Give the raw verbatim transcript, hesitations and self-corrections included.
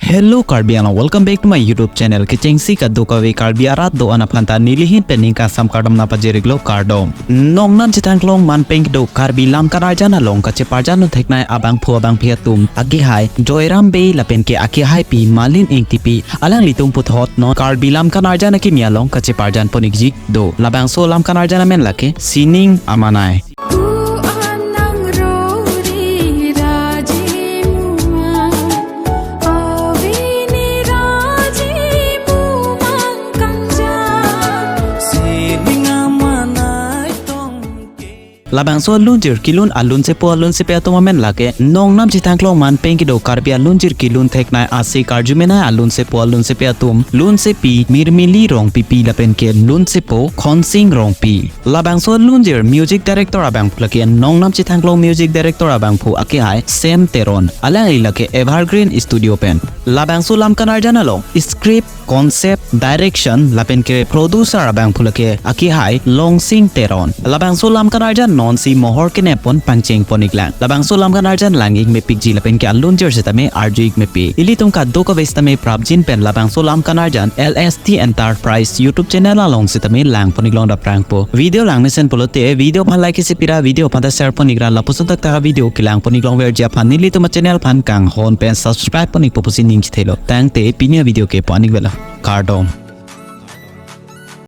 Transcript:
Hello Karbi Anglong, welcome back to my YouTube channel. Kechengsi kadokave Karbi arat do-an aphanta nelihin pen ning kasam kardom nangpajir-iklo, kardom. Nongnam chethangklong manpeng kedo Karbi lamkan arjan along kacheparjan theknei abangphu abangphi atum akehai Joyram Bey lapen ke akehaipi Malin Engtipi, alanglitum puthot non Karbi lamkan arjan akimi along kacheparjan pon-ikji do. Labangso lamkan arjan amen lake Sining Amanai. Ku anang rori raji muma, avini raji muma kanja. Sining Amanai tongke. Labangso alunjir kelun alunsepo alunsepi atum amen lake nongnam chethangklong manpeng kedo Karbi alunjir kelun theknei ase karjumenei alunsepo alunsepi atum, lunsepi Mirmili Rongpipi lapen ke lunsepo Khonsing Rongpi. Labangso alunjir music director abangphu lake nongnam chethangklong music director abangphu akehai Sam Teron. Alangli lake Evergreen Studio pen. Labangso lamkan arjan along script, concept, direction lapen ke producer abangphu lake akehai Longsing Teron. Labangso lamkan arjan nonsi mohor kenep pon pangcheng pon-iklang. Labangso lamkan arjan lang-ik mepikji lapen ke alunjir setame arju-ik mepi. Ilitum kadokave setame prapjin pen labangso lamkan arjan L S T Enterprise YouTube channel along setame lang pon-iklong daprangpo. Video langmesen pulote video aphan like isi pira, video aphanta share pon-ikra, lapuson thakthak video kelang pon-iklongverji aphan nelitum channel aphan kanghon pen subscribe pon-ikpo pusi ning chethelo. Tangte pini avideo ke pu-an-ik velo. Kardom.